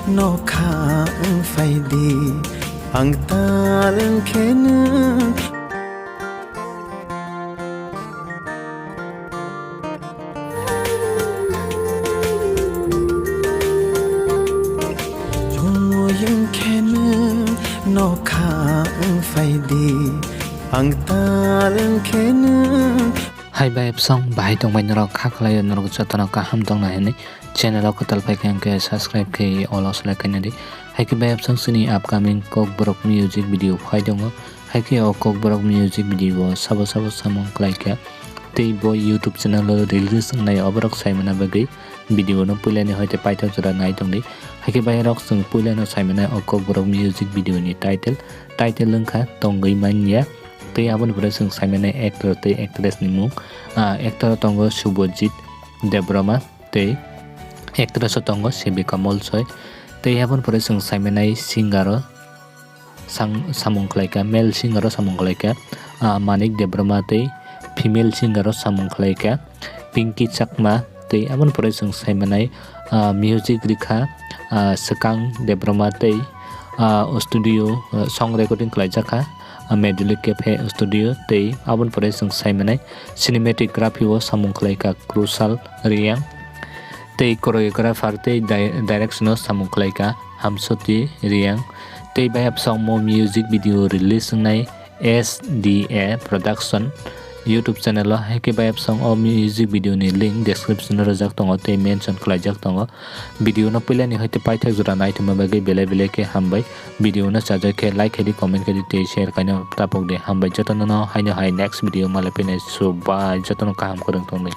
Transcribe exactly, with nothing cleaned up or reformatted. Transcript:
Nokha wng phaidi ang tal wng khe nwng. Chumui wng khe nwng nokha wng phaidi ang tal wng khe nwng. Hai bai bwsong bahai tongbai norok kha khlaio, norok jotono kaham tongna hinwi channel o kwtal phai khe hwnkhe subscribe khe olo select khaina di. Hai khe bai bwsong chini upcoming Kokborok music video phai tongo. Hai khe o Kokborok music video o sabo sabo samung khlai kha tei bo YouTube channel o release wngnai oborok saimana bagwi video no puilani hoite paithak jora nai tongdi. Hai khe bai rok chwng puilano saimanai o Kokborok music video ni title, title wngkha Tongwi Manya. Tei aboni pore chwng saimanai actor tei actress ni mung. Ah, actor o tongo Subhajit Debbarma tei actress o tongo Sebika Molsoi. Tei aboni pore chwng saimanai singer o sang-, samung khlaikha, male singer o samung khlaikha, ah, Manik Debbarma tei female singer o samung khlaikha Pinky Chakma. Tei aboni pore chwng saimanai, ah, music rikha, ah, Swkang Debbarma tei, ah, o studio, ah, song recording khlaijakha, ah, Medley Cafe studio. Tei aboni pore chwng saimanai cinematography o samung khlaikha Krushal Reang. Tei choreographer tei di-, direction o samung khlaikha Hamsoti Reang. Tei bai bwsong mo music video release wngnai S D A Production YouTube channel o. Hai khe bai bwsong o music video ni link description o rwjak tongo tei mention khlaijak tongo. Video no puilani hoite paithak jora naithokma bagwi belai belai khe hambai. Video no chajak khe like khaidi, comment khaidi tei share khaina tapokdi. Hambai jotono no haino hai next video malai phainai, so bye, jotono kaham kwrwng tongdi.